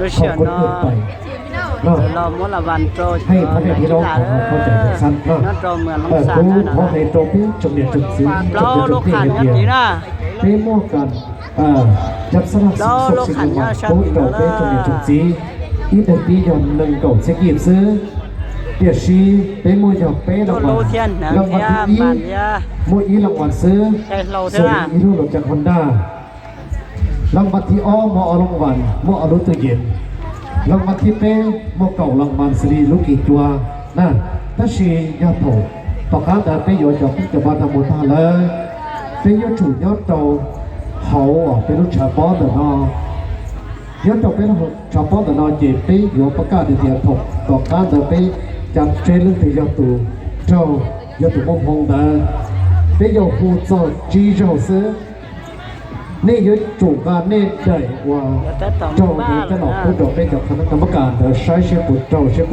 Lub sij hawm no txawm los muab las vas rau cov nam tij las nyob rau mws Loob Xas na. Kuv thov hais rau peb tsoom niam tsoom txiv tsoom kwv tsoom tij hais tias peb muaj kas cab xab laj xim xauj xim yu mas pub rau peb tsoom niam tsoom txiv ib tag kis yog nees nkaum txhiab kij xwb. Tiam sis peb muaj yog peb las vas, las vas thib ib muaj ib las vas xwb, xws li ib lub luv cas Honda. Las vas thib ob muaj ob las vas, muaj ob lub twj ywm. Las vas thib peb muaj kaum las vas xws li lub kis cua na. Tab sis yog thaum tom qab ntawd peb yuav cov qeej cov npab tag mus tag lawm, peb yuav tsum nyob rau hauv peb lub tshav pob ntawm no. Nyob rau peb lub tshav pob ntawm no ces peb yuav pab kaj tias thaum tom qab ntawd peb cov tsheb leej twg yog tus raug, yog tus muaj hmoo ntawd, peb yuav hu txog tsib zaug xwb. Nej yuav tsum nqa nej daim uas raug ntawd coj los pub rau peb cov qhab nab kas ntawd saib seb puas raug seb